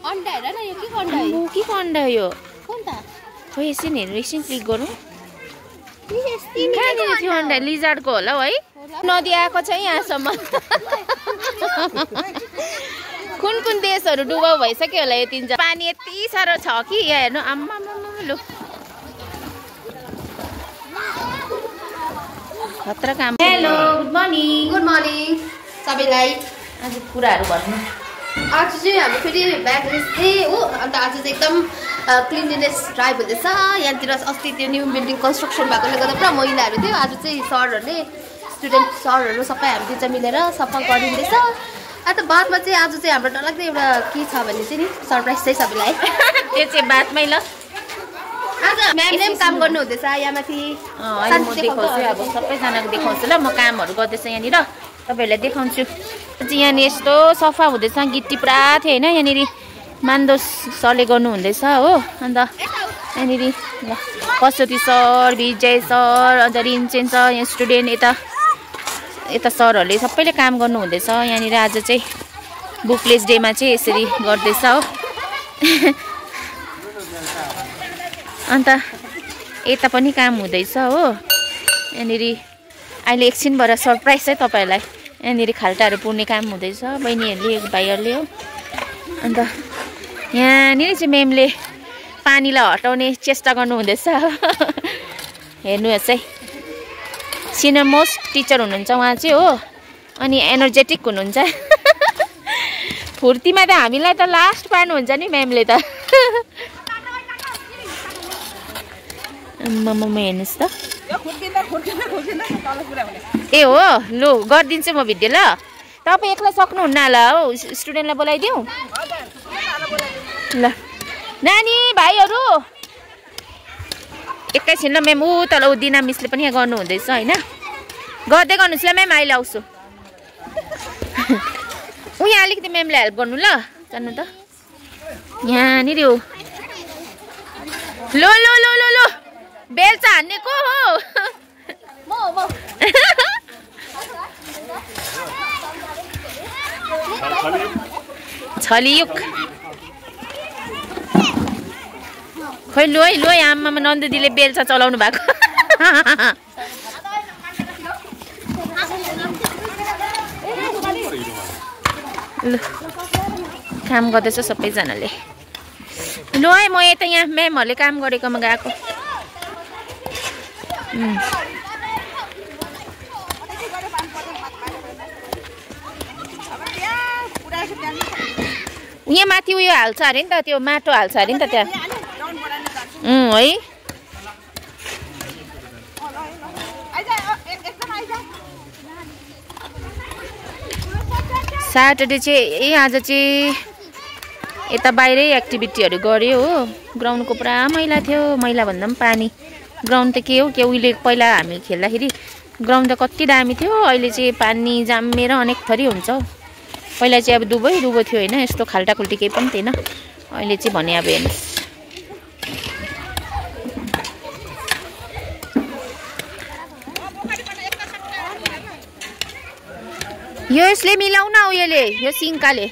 अन्डा हेर न यो के को अन्डा हो? के को अन्डा हो यो? कुन त? खोइ एकछिन हेर्नु, एकछिन क्लिक गरौँ। कहाँनिर थियो अन्डा? लिजार्डको होला हौ है? नदी आएको छ यहाँसम्म। कुन कुन देशहरू डुबाउ भइसक्यो होला यो तिनजना। पानी यति साह्रो छ कि यहाँ हेर्नु। आम्मा लु खतरा काम। Hello good morning. Good morning सबैलाई। आज कुराहरू भन्नु। आज चाहिँ हामी फेरि ब्याक रेस्टै हो। अन्त आज चाहिँ एकदम क्लिनलिनेस ड्राइभ हुँदैछ। यहाँतिर अस्ति त्यो न्यू बिल्डिङ कन्स्ट्रक्सन भएकोले गर्दा पुरा मैलाहरू थियो। आज चाहिँ सरहरूले स्टुडेन्ट सरहरू सबै हामी चाहिँ मिलेर सफा गरिँदैछ। अन्त बादमा चाहिँ आज चाहिँ हाम्रो डरलाग्दो एउटा के छ भने चाहिँ नि सरप्राइज चाहिँ सबैलाई। त्यो चाहिँ बादमै ल। आज म्यामले पनि काम गर्नु हुँदैछ यहाँ माथि। अहिले म देखाउँछु, अब सबैजनाको देखाउँछु ल। म कामहरू गर्दैछ यहाँनिर, तपाईँहरूलाई देखाउँछु। चाहिँ यहाँनिर यस्तो सफा हुँदैछ, गिट्टी पुरा थियो होइन। यहाँनिर मान्दोस सरले गर्नु हुँदैछ हो। अन्त यहाँनिर ल कसोती सर, विजय सर, अन्त रिन्चेन सर, यहाँ स्टुडेन्ट यता सरहरूले सबैले काम गर्नु हुँदैछ यहाँनिर। आज चाहिँ बुकलेस डेमा चाहिँ यसरी गर्दैछ हो। अन्त यता पनि काम हुँदैछ हो। यहाँनिर अहिले एकछिनबाट सरप्राइज चाहिँ तपाईँहरूलाई। यहाँनिर खाल्टाहरू पुर्ने काम हुँदैछ बहिनीहरूले, भाइहरूले हो। अन्त यहाँनिर चाहिँ म्यामले पानीलाई हटाउने चेष्टा गर्नुहुँदैछ। हेर्नुहोस् है, सिनियर मोस्ट टिचर हुनुहुन्छ उहाँ चाहिँ हो। अनि एनर्जेटिक हुनुहुन्छ। फुर्तीमा त हामीलाई त लास्ट पार्नुहुन्छ नि म्यामले त। मम्मा हेर्नुहोस् त। ए हो लु गरिदिन्छु म भिडियो ल। तपाईँ एक्लै सक्नुहुन्न होला हो, स्टुडेन्टलाई बोलाइदिउँ ल। नानी भाइहरू एकैछिन ल। म्याम ऊ तल ऊ दिना मिसले पनि यहाँ गर्नुहुँदैछ होइन। गर्दै गर्नुहोस् ल म्याम, अहिले आउँछु। यहाँ अलिकति म्यामलाई हेल्प गर्नु ल। जानु त यहाँनिर हो। लो लो लो लो लो बेल्चा हान्ने को हो? छलियुक खोइ लु है लु है। आमामा नन्द दिदीले बेल्चा चलाउनु भएको। लु काम गर्दैछ सबैजनाले। लु है म यता यहाँ म्यामहरूले काम गरेकोमा गएको। यहाँ माथि उयो हाल्छ अरे नि त, त्यो माटो हाल्छ अरे नि त त्यहाँ। है स्याटरडे चाहिँ आज चाहिँ यता बाहिरै एक्टिभिटीहरू गऱ्यो हो। ग्राउन्डको पुरा मैला थियो। मैला भन्दा पनि पानी। ग्राउन्ड त के हो के, उहिले पहिला हामी खेल्दाखेरि ग्राउन्ड त कति दामी थियो। अहिले चाहिँ पानी जामेर अनेक थरी हुन्छ हौ। पहिला चाहिँ अब दुबो थियो होइन, यस्तो खाल्टाखुल्टी केही पनि थिएन। अहिले चाहिँ भने अब हेर्नुहोस्। यो यसले मिलाउन उयोले, यो सिङ्काले।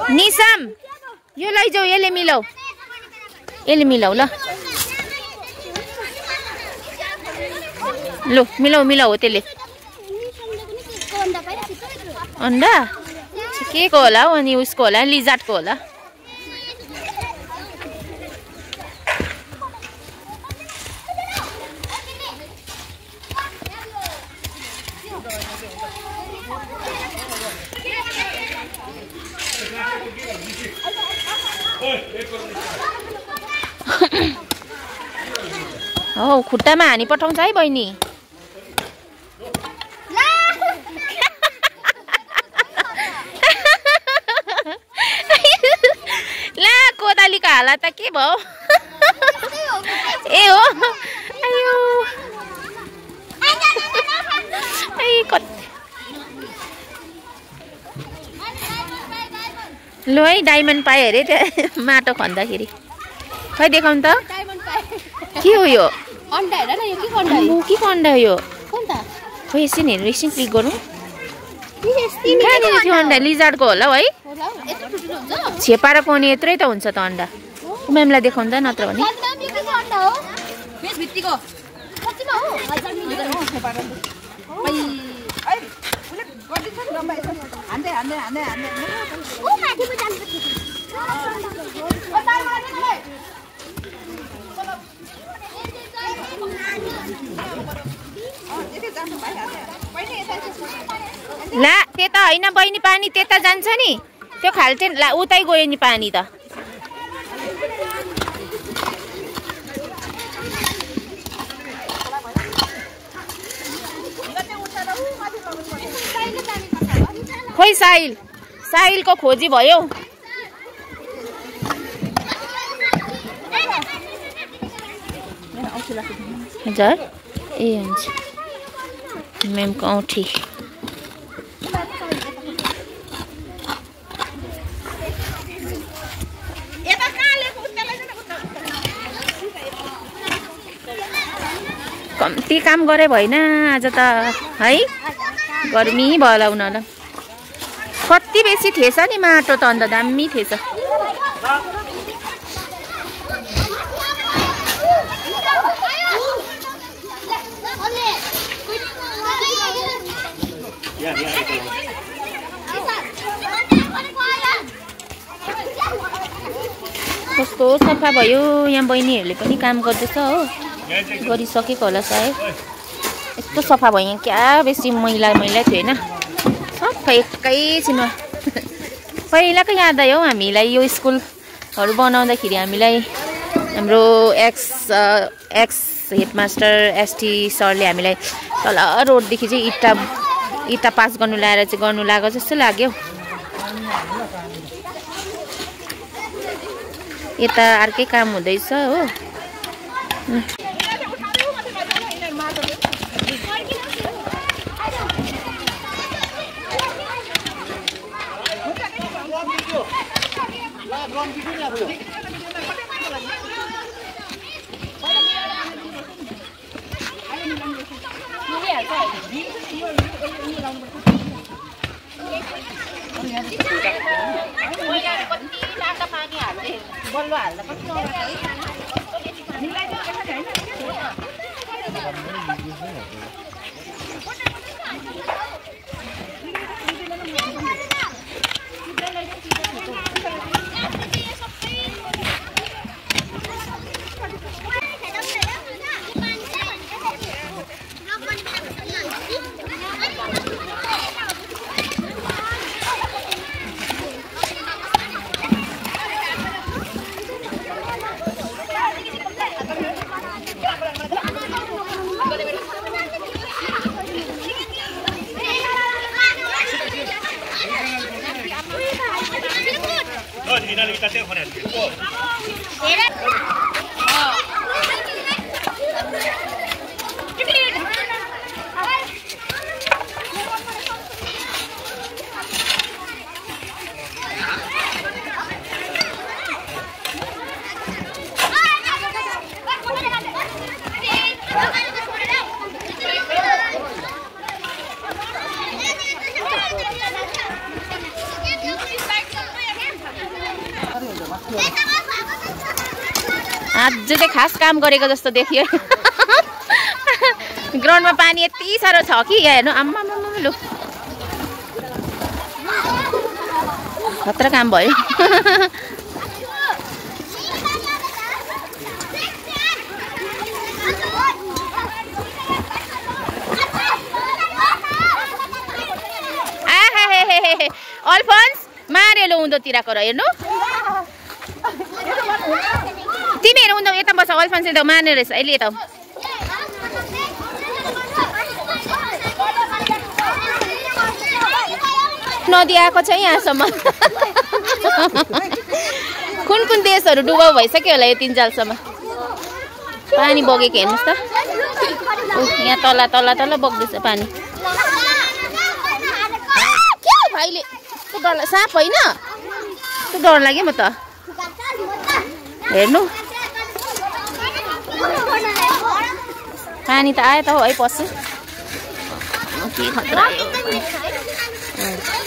निसाम यो लैजाऊ, यसले मिलाऊ, यसले मिलाऊ ल। लु मिलाऊ मिलाऊ हो त्यसले। अन्डा के को होला हौ? अनि उसको होला, लिजार्डको होला। हो खुट्टामा हानी पठाउँछ है बहिनी। ला कोदालीको हालत त के भयो? ए हो आयो लु है डायमन्ड पाएँ अरे त्यहाँ माटो खन्दाखेरि। खै देखाउनु त के हो यो? अन्डा हेर न यो के को अन्डा हो? के को अन्डा हो यो? कुन त? खोइ एकछिन हेर्नु, एकछिन क्लिक गरौँ। कहाँनिर थियो अन्डा लिजार्डको होला हौ है छेपा र कोनी यत्रै त हुन्छ त अन्डा म्यामलाई देखाउँदा नत्र भने ला त्यता होइन बहिनी पानी त्यता जान्छ नि त्यो खाल्टे ला उतै गयो नि पानी त खोइ साहिलको खोजी भयो हजुर ए हुन्छ म्यामको औँठी कम्ती काम गरे भएन आज त है गर्मी भयो होला उनीहरूलाई कति बेसी थिएछ नि माटो त अन्त दामी थिएछ कस्तो सफा भयो यहाँ बहिनीहरूले पनि काम गर्दैछ हो गरिसकेको होला सायद यस्तो सफा भयो यहाँ क्या बेसी मैला थियो होइन सफा एकैछिनमा पहिलाको याद आयो हामीलाई यो स्कुलहरू बनाउँदाखेरि हामीलाई हाम्रो एक्स हेडमास्टर एसटी सरले हामीलाई तल रोडदेखि चाहिँ इट्टा पास गर्नु ल्याएर चाहिँ गर्नु लाग्यो जस्तो लाग्यो यता अर्कै काम हुँदैछ हो आज चाहिँ खास काम गरेको जस्तो देखियो ग्राउन्डमा पानी यति साह्रो छ कि हेर्नु आम्मा लु खतरा काम भयो अल्फन्स मारेलो उँधोतिरको र हेर्नु तिमीहरू उँधो यता बस अल्फन्सले त मार्ने रहेछ अहिले यता नदी आएको छ यहाँसम्म कुन कुन देशहरू डुबाउ भइसक्यो होला यो 3 जालसम्म पानी बगेको हेर्नुहोस् त यहाँ तल तल तल बग्दैछ पानी भाइले त्यो डर साँप होइन त्यो डर लाग्यो म त हेर्नु पानी त आयो त हो है पशु के खतरा अँ